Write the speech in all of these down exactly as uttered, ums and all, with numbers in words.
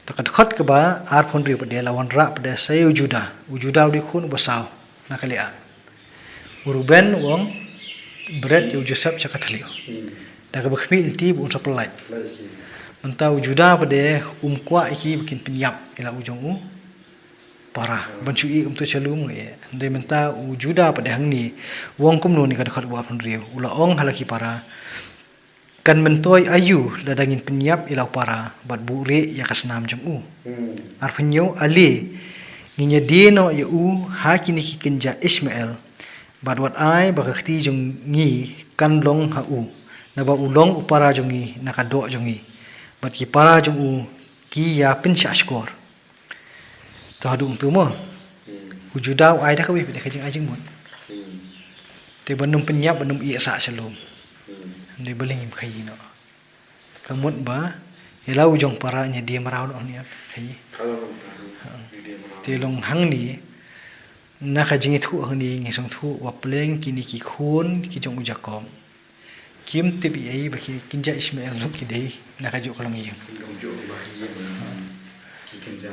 Ta ka dkhot kaba arphew hynriew pat de la wanrah pat de sa ïa u Juda. U Juda u dei khun uba saw na ka liang. U Ruben u ong bret ïa u Joseph sha ka thliew. Hmm. Da kaba khmih lynti ba un sa pyllait. Pyllait ïa ki. Mynta u Juda pat de um kwah ïa ki ba kin pynïap ïa la u jong u para. Hmm. Ban shu ïeh kumta sha lum nga ïeh. Hynrei mynta u Juda pat de hangne u ong kumno ne ka dkhot kaba arphew hynriew. U la ong ha la ki para. Kan myntoi aïu lada ngin pynïap ïa la u para bad buhrieh ïa ka snam jong u. Hmm. Arphew hynñiew, ale ngin ïadie noh ïa u ha kine ki kynja Ishmael bad wat ai ba ka kti jong ngi kan long ha u, naba u long u para jong ngi na ka doh jong ngi, bad ki para jong u ki ïa pynshah shkor. To haduh kumta mo. Hmm. U Juda u ai da kawei pat de ka jingai jingmut. Hmm. Te ban ym pynïap ban ym ïeh sah sha lum. Hmm. Hynrei balei ngim khaïi noh. Ka mut ba ïa la u jong para ñia die mraw noh ne khaïi. Ka long ta. Ha. Ñia die mraw. Te long hangne na ka jingithuh hangne ngi sngewthuh ba pleng kine ki khun ki jong u Jakob. Kim tip ei ei ba ki kynja Ishmael ruh ki dei na kajuh ka longïing. Ki dei juh ba ki ïing ki kynja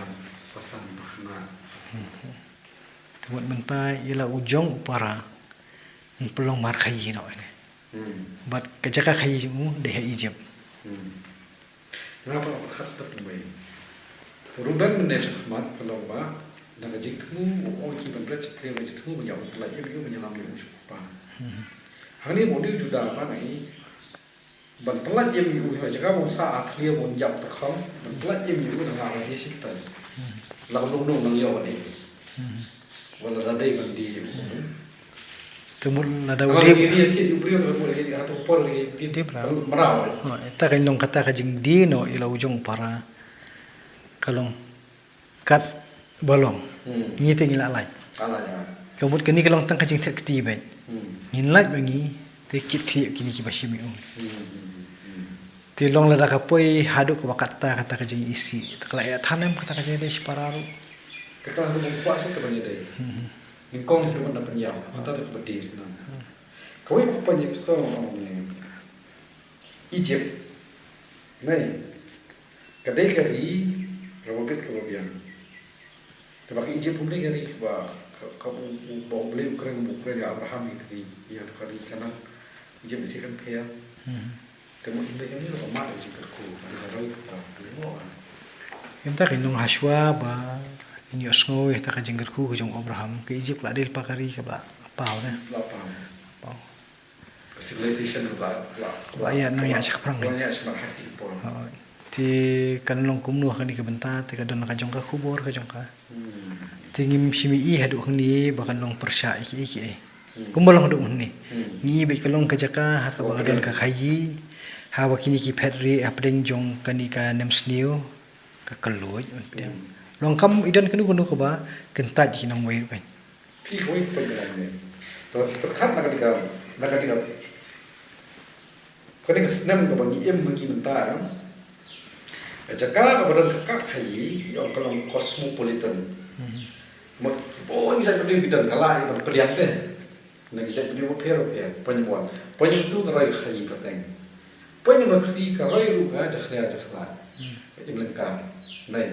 pasan ba khynnah. Hmm. Te mut mynta ïa la u jong u para yn pynlong mar khaïi noh ine. Hmm. Bad ka jaka khaïi jong u dei ha Egypt. Hmm. Nga pat nga pyrkhat step kumne. Ruben mynne shakhmat ka long ba na ka jingthmu u ong ki ban bret sha thliew, na ka jingthmu ban ïa u pyllait ïa u, ban ïalam ïa u sha u kpa. Hmm. Hangne ba u dei u Juda pat na i ban pyllait ïa u ha jaka ba u sah ha thliew, ban ïap takham ban pyllait ïa u na nga ba dei shi kata. Hmm. La ka nong nong nang ïoh ban ïa u. Hmm. Wala da dei ban die. Te mut lada u die. Te mut lada u die. Mraw. Oh, ta ka nong kata ka jingdie noh ïa la u jong u para ka long kat ba long. Hmm. Ngi te ngi la lait. Ka mut kane ka long tang ka jingthied kti beit. Hmm. Ngin lait ba ngi te kit khlieh kine kiba shim ïa u. Hmm, hmm, hmm, hmm. Te long lada ka poi haduh kaba kata, kata ka jingisih. Te ka la ïa thanem kata ka jingdei shi para ruh. Te ka la haduh ba kwah shuh te ban ïa dei. Hmm. Nyngkong haduh ban da pynïap. Kata te kaba dei shisha. Hmm. Kawei ka pynïap shisha ong ne Egypt. Nei. Ka dei ka ri kaba bit kaba biang. Te ba ka Egypt um dei ka ri kaba, ka, ka u, u, ba U Blei u kren, u kren ïa Abraham ïa ka ri, ïa ka ri Kanaan. Egypt is second pair. Hmm. Te mut um dei ka ri kaba mad ïa ka jingkyrkhu, ka ri kaba, ka ri kaba. Ym ta ka nong hashwa ba ngin ïohsngew ïa ka jingkyrkhu ka jong u Abraham, ka Egypt la dei lypa ka ri kaba paw ne. La paw. Paw. Civilization ba, ba, ba ïa nang ïa shaphrang. Ba ïa shaphrang ha ki por. Oh, te kan long kumno ha kane ka bynta, te ka don ka jong ka khubor ka jong ka. Hmm. Te ngim shym i haduh hangne ba kan long pyrshah ïa kiei kiei. Hmm. Kumba long haduh hangne. Hmm. Ngi i ba ka long ka jaka ha kaba ka don ka khaïi, ha ba kine ki phet rieh hapdeng jong kane ka nemsniew, ka kylluid, pdeng. Hmm. Long kam i don kano kano kaba kyntait ki nongwei ruh. Phi kawei pynlong ne. To pyrkhat na ka dei ka, na ka dei ka. Ka dei ka snem kaba ngi im ma ngi mynta, eh. Ka jaka kaba don ka kat khaïi, ïa ka long cosmopolitan. Mhm. Mut, bun ki jait bynriew ki don ka la ïa ban pdiang te. Na ki jait bynriew bapher bapher, pynbun. Pynbun tu ka roi khaïi pateng. Pynbun ka roi ruh ka jakhlia jakhlia. Hmm. Ka jinglyngkar. Nai.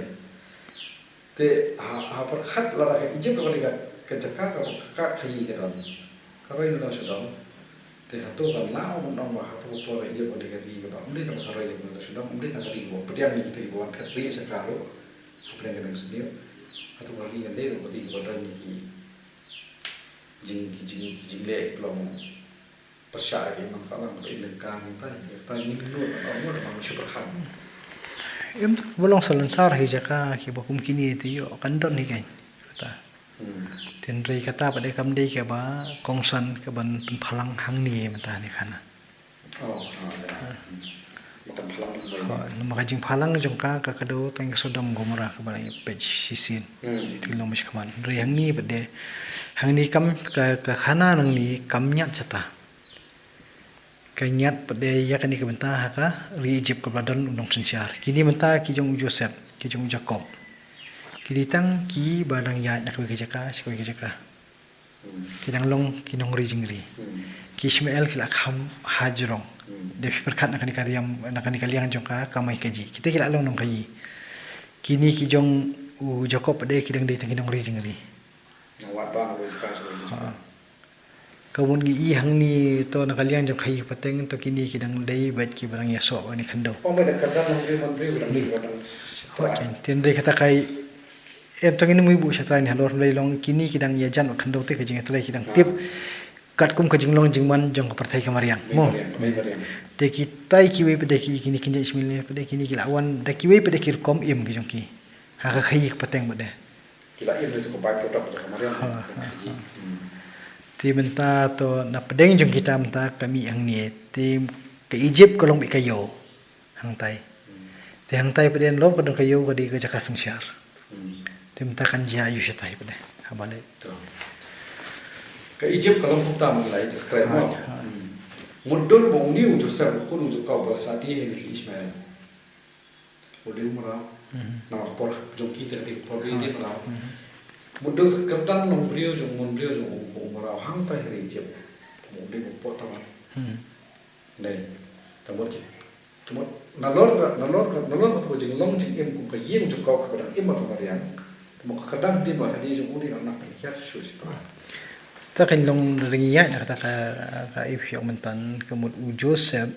Te ha, ha pyrkhat lada ka Egypt ka dei ka, ka jaka ka, ka, ka khaïi ka don. Ka roi na dang sha dong. Te hato ka la ong nong ba hato ka por ka Egypt ka dei ka ri kaba ym dei tang ka roi ka dang sha dong, ym dei tang ka ri kaba pdiang ïa kita kiba wan phet rieh sha ka ruh. Hapdeng ka dang sniew. Hato ka ri ka dei ka ri kaba don ïa ki jing, ki jing, ki jingleh ki long. Pyrshah ïa ki nong sahlang ba i lyngkar mynta, ïa kata ngim nud, ngim nud ban shu pyrkhat. Em, ba long salonsar hi jaka kiba kum kine te ïoh kan don hi kan. Kata. Hmm. Tynrai kata pat de kam dei kaba kongsan kaban pynphalang hangne mynta ne khana. Oh, ah, ya. Hmm. Ba kan phalang hangne. Ha, namar ka jingphalang jong ka, ka kdew tang ka Sodom Gomorrah kaba la ïa peit shisien. Hmm. Te long ba shi khmat. Tynrai hangne pat de. Hangne kam ka, ka khana nangne kam ñiat shata. Ka ñiat pat de ïa kane ka bynta ha ka ri Egypt kaba la don u nongsynshar. Kine mynta ki jong u Joseph, ki jong u Jakob. Ki dei tang kiba dang ïaid na kawei ka jaka sha kawei ka jaka. Hmm. Ki dang long ki nongri jingri. Hmm. Ki Ishmael ki la kham ha jrong. Hmm. Lada phi pyrkhat na kane ka liang, na kane ka liang jong ka kamai kajih. Kita ki la long nongkhaïi. Kine ki jong u Jakob pat de ki dang dei tang ki nongri jingri. Nga wad ba nga wei ka shu. Ha. Ka mut ngi i hangne to na ka liang jong khaii pateng to kine ki dang dei bad ki ba dang ïasoh bad kane khyndew. Oh, mai da ka dang nongri mon briew dang dei ba dang. Hooid, hooid. Te hynrei kata ka em to ngin ym ïohi buh shatrai ne halor, hynrei long kine ki dang ïajan bad khyndew te ka jingïatreilang ki dang tip. Katkum ka jinglong jingman jong ka pyrthei ka mariang. Mo. Te kitai kiwei pat de ki, kine ki kynja Ishmael ne pat de kine ki la wan da kiwei pat de ki rukom im ki jong ki. Ha ka khaii ka pateng pat de. Ki la im da ka bai product jong ka mariang. Ha, ha, ha. Hmm. Te mynta to na pdeng jong kita mynta ka mih hangne. Te ka Egypt ka long beit ka ïew. Hangtai. Hmm. Te hangtai pat de lom ka don ka ïew ka dei ka jaka synshar. Hmm. Te mynta kan jia ïew shatai pat de. Haba leit. To. Ka Egypt ka long kumta mo, ngi la describe mo. Hooid, hooid. Hmm. Mutdur ba une u Joseph u khun u Jakob ba la shah die ha ki Ishmael. U dei u mraw. Hmm. Na por jong ki te dei por ba u dei mraw. Hmm. Mutdur ka kyrdan nongbriew jong, mon briew jong u, u mraw hangtai ha Egypt. U dei u poh tawar. Hmm. Dei. Te mut ki. Te mut nalor, nalor, nalor ka jinglong jingim kum ka ïing jong u Jakob kaba dang im ha ka mariang. Te mut ka kyrdan hadien ba hadien jong u dei na pynhiar shuh shuh. Te kan long ring ïa na kata ka, ka ïa phi ong mynta ka mut u Joseph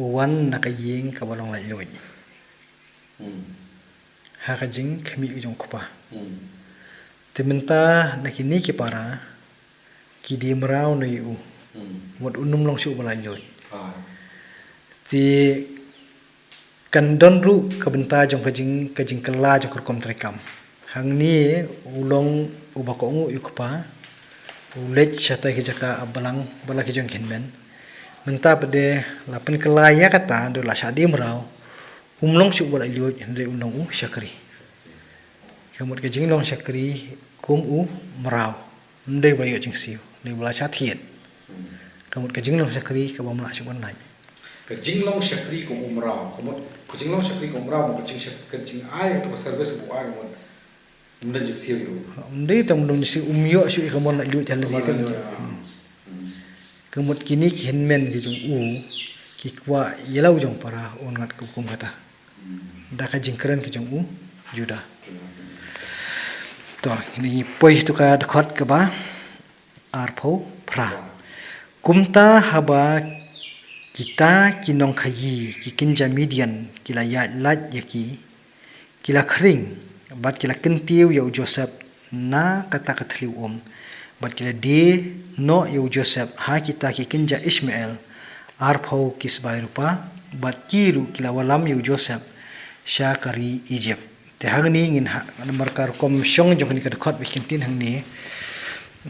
u wan na ka ïing kaba long laitluid. Hmm. Ha ka jingkhmih ka jong u kpa. Hmm. Te mynta na kine ki para ki die mraw na ïa u. Hmm. Mut un ym long shuh ba laitluid. Ah. Te kan don ruh ka bynta jong ka jing, ka jingkylla jong ka rukom treikam. Hangne u long uba kohnguh ïa u kpa, u leit shatai ka jaka ap balang bad la ki jong ki hynmen. Mynta pat de la pynkylla ïa kata, hynrei la shah die mraw. Um long shuh ba laitluid, hynrei un long u shakri. Ka mut ka jinglong shakri kum u mraw. Ym dei ba ïoh jingsiew, dei ba la shah thied. Ka mut ka jinglong shakri kaba ym lah shuh ban lait. Ka jinglong shakri kum u mraw, ka mut ka jinglong shakri kum u mraw, ka jingshak-, ka jingai to ka service ba u ai, ka mut ym don jingsiew ïa u. Ym dei tang ym don jingsiew, um ïoh shuh ïa ka mon laitluid ha lade. Ka mut kine ki hynmen ki jong u ki kwah ïa la u jong para un ngat kum kata. Da ka jingkren ka jong u Judah. To, ngi poi to ka dkhot kaba arphew phra. Kumta haba kita ki nongkhaïi ki kynja Midian ki la ïaid lait ïa ki, ki la khring bad ki la kyntiew ïa u Joseph na kata ka thliew um, bad ki la die noh ïa u Joseph ha kita ki kynja Ishmael arphew ki sbai rupa, bad ki ruh ki la wallam ïa u Joseph sha ka ri Egypt. Te hangne ngin ha, namar ka rukom shong jong kane ka dkhot ba ki ktien hangne,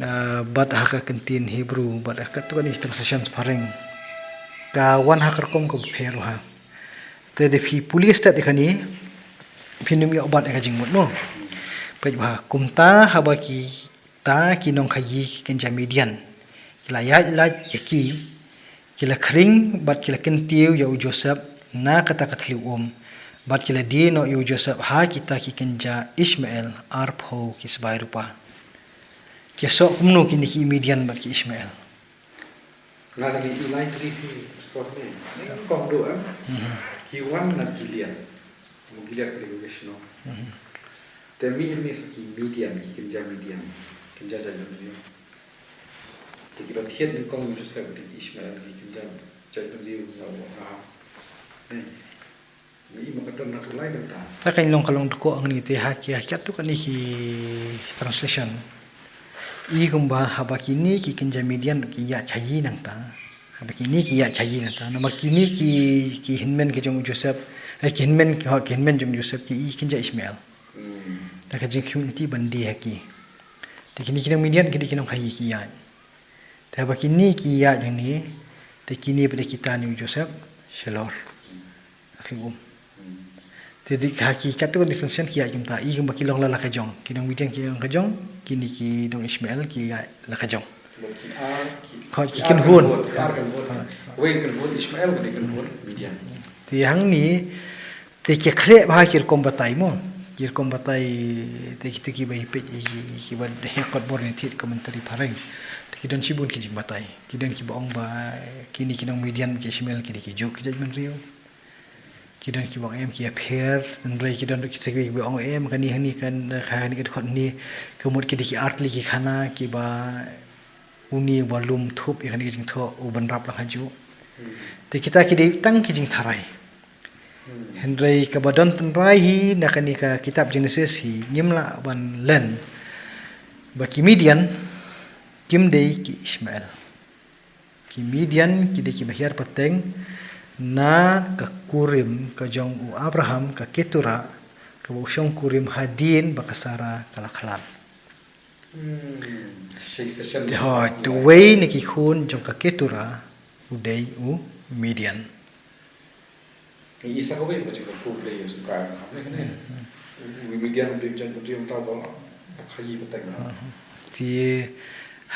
ah, bad ha ka ktien Hebrew, bad ha katto katne ki translation phareng, ka wan ha ka rukom kaba pher ha. Te da phi pule stet ïa kane, phin ym ïoh bat ïa ka jingmut mo. Peit bha, kumta haba kita ki nongkhaïi ki kynja Midian ki la ïaid lait ïa ki, ki la khring bad ki la kyntiew ïa u Joseph na kata ka thliew um, bad ki la die noh ïa u Joseph ha kita ki kynja Ishmael arphew ki sbai rupa. Ki soh kumno kine ki Midian bad ki Ishmael? Nga la ïohi lai tylli ki pastor ne. Nyngkong duh, eh. Mhm. Ki wan na Gilead. Mo Gilead ka dei ka shnong. Mhm. Te mih ne sa ki Midian, ki kynja Midian. Kynja jaitbynriew. Te ki la thied nyngkong ïa u Joseph, ki Ishmael, ki kynja jaitbynriew jong u Abraham. Ne. Ta ka long ka long dkhot hangne te ha ki, ha ki katto katne ki translation. I kumba haba kine ki kynja Midian ki ïaid khaïi nangta. Haba kine ki ïaid khaïi nangta. Namar kine ki, ki hynmen ki jong u Joseph, eh, ki hynmen ki, ha, ki hynmen jong u Joseph ki i kynja Ishmael. Hmm. Ta ka jingkhmih lynti ban die ha ki. Te kine ki nong Midian ki dei ki nongkhaïi ki ïaid. Te haba kine ki ïaid hangne, te kine pat de ki tan ïa u Joseph shalor. Ka thliew um. Te dei ha ki katto katne translation ki ïaid kumta, i kumba ki long la la ka jong. Ki nong Midian ki long ka jong, kine ki nong Ishmael ki ïaid la ka jong. Ki ar, ki, ki kynhun. Ki ar kynhun. Ha. Wei kynhun Ishmael, wei kynhun Midian. Te hangne, te ki khleh bha ki rukom batai mo. Ki rukom batai, te kito kiba ïa peit, ki, kiba ïa kot bor ne thied commentary phareng. Te ki don shibun ki jingbatai. Ki don kiba ong ba kine ki nong Midian ki Ishmael ki dei ki juk ki jaitbynriew. Ki don kiba ong em ki ïapher, hynrei ki don ruh kita kiba ong em kane hangne kan, kane ka dkhot hangne ka mut ki dei ki artylli ki khana kiba une uba lum thup ïa kane ka jingthoh u bynrap lang hajuh. Hmm. Te kita ki dei tang ki jingtharai. Hmm. Hynrei kaba don tynrai hi na kane ka kitab Genesis hi ngim lah ban len ba ki Midian kim dei ki Ishmael. Ki Midian ki dei kiba hiar pateng na ka kurim ka jong u Abraham, ka Ketura, kaba u shong kurim hadien ba ka Sara ka la khlad. Hmm. Shi session. Te hooid, te uwei na ki khun jong ka Ketura u dei u Midian. Ngi i sa kawei ba jong ka kurim ïa u Abraham ne kane. Hmm, hmm. U, u Midian u dei jan, u dei uta ba, ba khaïi pateng. Hmm, hmm. Te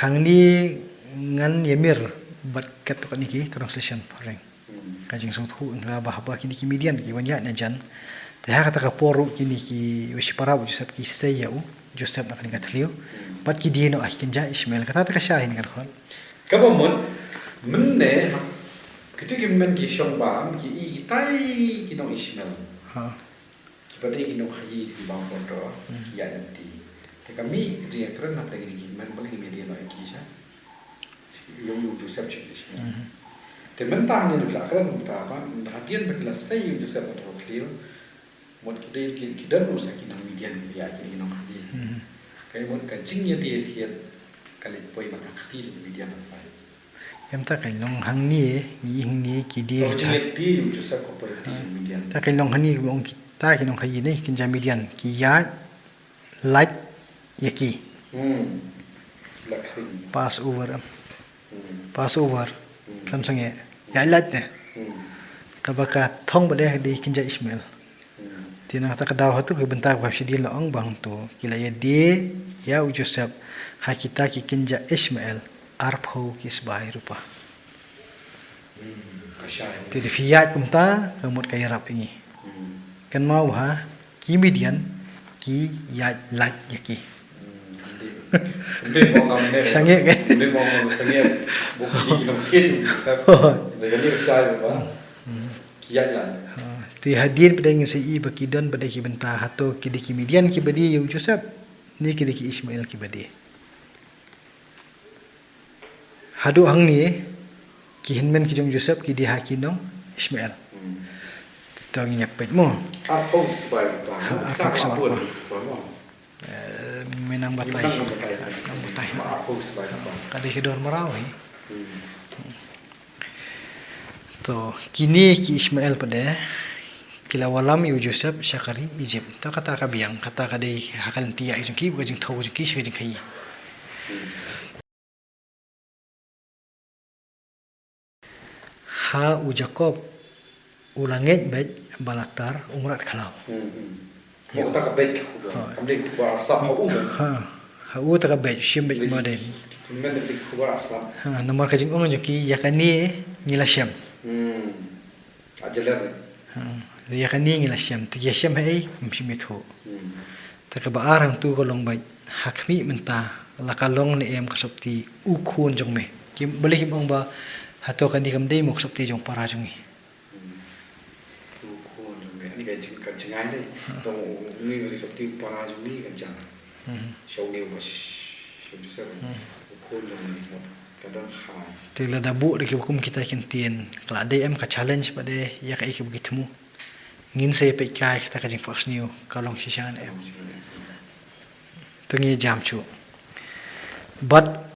hangne ngan ïamir bad katto katne ki translation, Ring. Hmm. Ka jingsngewthuh nga ba haba kine ki Midian ki wan ïaid na jan. Te ha kata ka por ruh kine kiba shipara u Joseph ki sei ïa u Joseph na kane ka thliew. Hmm. Bad ki die noh ha ki kynja Ishmael. Kata te ka shai hi na ka dkhot. Kaba mut, mynne, ha, kito ki hynmen ki shong bam, ki i kitai ki nong Ishmael. Ha. Kiba dei ki nongkhaïi kiba bam bor to, hmm, ki ïaid lynti. Te ka mih ka jingïakren hapdeng kine ki hynmen balei ngim ïadie noh ïa ki sha. Ïa u Joseph sha ki Ishmael. Hmm. Te mynta ngi la kren mynta ba, hadien ba ki la sei ïa u Joseph ha ka thliew, mut ki dei ki, ki don ruh sa ki nong Midian kiba ïaid kine ki nongkhaïi. Hmm. Ka mut ka jingïadie thied ka leit poi ma ka kti jong ki Midian hangtai. Em, ta ka long hangne, ngi i hangne ki die. Ka jingïadie u Joseph ka poi ha kti jong Midian. Ta ka long hangne ba ong kita ki nongkhaïi ne kynja Midian ki ïaid lait ïa ki. Hmm. La khring. Passover. Hmm. Passover. Hmm. Khlem sangeh. Ïaid lait ne. Hmm. Kaba ka thong ba dei ha ki kynja Ishmael. Hmm. Te na kata ka daw hato ki bynta ba shadien la ong ba hangto ki la ïadie ïa u Joseph ha kita ki kynja Ishmael arphew ki sbai rupa. Hmm, ka shai. Te da phi ïaid kumta ka mut ka ïarap ïa ngi. Hmm. Kynmaw ha ki Midian ki ïaid lait ïa ki. Hmm, ym dei. Ym dei mo ngam ne. Sangeh ke? Ym dei mo ngam sangeh. Bo ki ki nong kin. Da ka ni ka shai ba. Hmm. Ki ïaid lait. Ha, te hadien pat de ngin sa i ba ki don pat de ki bynta hato ki dei ki Midian kiba die ïa u Joseph ne ki dei ki Ishmael kiba die. Haduh hangne ki hynmen ki jong Joseph ki die ha ki nong Ishmael. Hmm. To ngin ïa peit mo. Arphew sbai rupa. Ha, arphew sbai rupa. Eh, mynta batai. Mynta batai. Arphew sbai rupa. Ka dei ki dor mraw hi. Hmm. To, kine ki Ishmael pat de ki la wallam ïa u Joseph sha ka ri Egypt. To kata ka biang, kata ka dei ha ka lynti ïa jong ki, ka jingthew jong ki sha ka jingkhaïi. Ha u Jakob u la ngeit beit ba la tar u mrad khlaw. Hmm, hmm. Mo kata ka beit ka khubor. Ha. Kam dei khubor arsap ha u. Ha. Ha u ta ka beit, shim beit mo dei. Ki men dei khubor arsap. Ha, namar ka jingong jong ki ïa kane ngi la shem. Hmm. A jaler. Ha, ïa kane ngi la shem. Te ïa shem ha ei, ym shym ithuh. Hmm. Te kaba ar hangtu ka long beit, ha khmih mynta la ka long ne em ka sopti u khun jong me. Ki balei kim ong ba hato kane kam dei mo ka sopti jong para jong ngi. Hmm. U khun jong me. Ani ka jing, ka jingai dei. Hmm. Tang u ngi ka sopti para jong ngi ka jang. Hmm. Sha u ngi u ba sh-, sha u Joseph. Hmm. U khun jong me mo. Ka don khai. Te lada buh da kiba kum kita ki ktien. Ka la dei em ka challenge pat de ïa kaei kaba ki thmu. Ngin sa ïa peit kai kata ka jingphohsniew ka long shisha ne em. Te ngi jam shuh. Bad